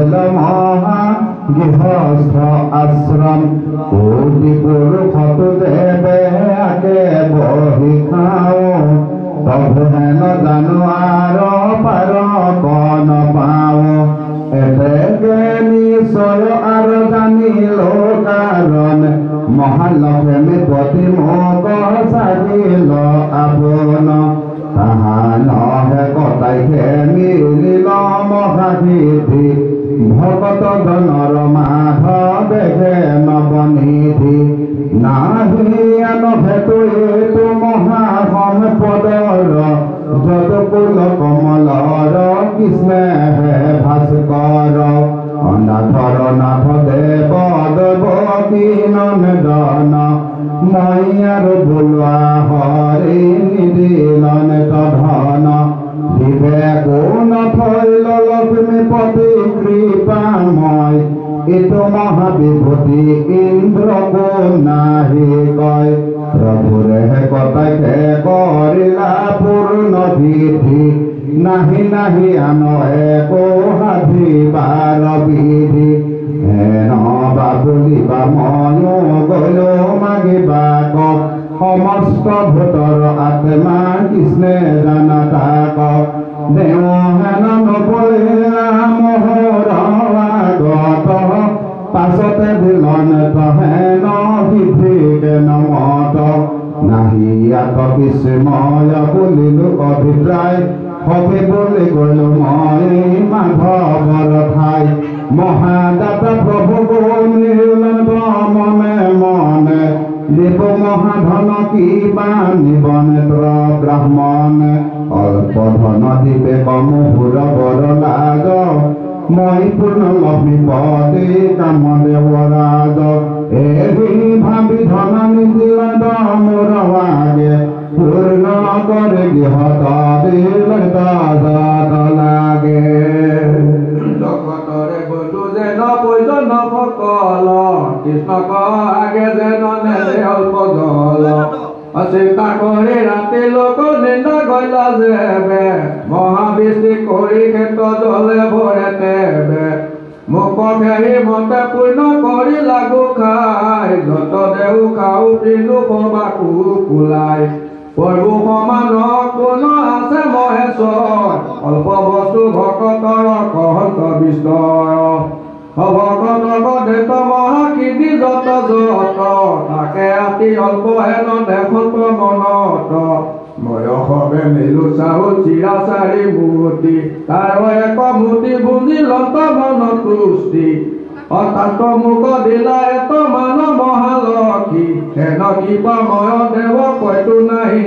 ভৈল মহা গৃহস্থ আশ্ৰম কোটি পুৰুষত দেৱে আকে বহি খাওঁ তভু হেন জানো আৰ পাৰ কন পাওঁ এতেকে নিশ্চয় আৰু জানিলো কাৰণ মহালক্ষ্মী পতি মোক চাহিল আপোন তাহা নহে কটাইহে মিলিল মহাসিদ্ধি ভকত জনৰ মাধৱেহে নৱনিধি নাহি আন হেতু এইটো মহাসম্পদৰ যদুকুল কমলৰ কৃষ্ণেহে ভাস্কৰ অনাথৰ নাথ দেৱ দেৱ নন্দন মই আৰু বোলোৱা হৰি নিদিলন ধন দিবে কোন থৈল লক্ষ্মীপতি কৃপাময় ইটো মহাবিভূতি ইন্দ্ৰ নাহি কয় প্ৰভুৰে কটাকে কৰিলা পূৰ্ণ বিধি নাহি নাহি আন একো সাধিবাৰ বিধি হেন বাবুলিবা ময়ো গলো মাগিবাক সমস্ত ভূতৰ আত্মা কৃষ্ণে জানা তাক দেও হেন নবলিলা মোহৰ আগত পাছতে দিলন হেন সিদ্ধিকে নমত নাহি আত বিস্ময় বুলিলো অভিপ্ৰায় হবে বুলি গলো মই মাধৱৰ ঠাই মহাদাতা প্ৰভু গুণিলন্ত মনে মনে দেৱ মহাধন কিবা নিবনেত্ৰ ব্ৰাহ্মণ অল্প ধন দিবে কমহুৰ বৰ লাজ মই পূৰ্ণ লক্ষ্মীপতি কাম দেৱৰাজ এহি ভাবি ধন নিদিলন্ত মোৰ আগে পূৰ্ণ কৰে গৃহত দিলন্ত যত লাগে জগতৰে গলো যেন পৈজন সকল কৃষ্ণক আগে যেন নেৰে অল্প জল চিন্তা কৰি ৰাতি লোক নিন্দা গৈলা যেবে মহাবৃষ্টি কৰি ক্ষেত্ৰ জলে ভৰে তেবে মোক সেহি মতে পূৰ্ণ কৰি লাগু খাই যত দেউ খাও তৃণু সবাকু কুলাই প্ৰভু সমান কোন আছে মহেশ্বৰ অল্প বস্তু ভকতৰ কহন্ত বিস্তৰ ভকতক দেত মহাসিদ্ধি যত যত তাকে আতি অল্প হেন দেখন্ত মনত ময়সবে মিলু চাহু চিৰা চাৰি মূৰ্তি তাৰ এক মূৰ্তি বুজিলন্ত মন তুষ্টি অৰ্থাৎ মোক দিলা এত মান মহালক্ষী হেন কৃপাময় দেৱ কৈতো নাহি।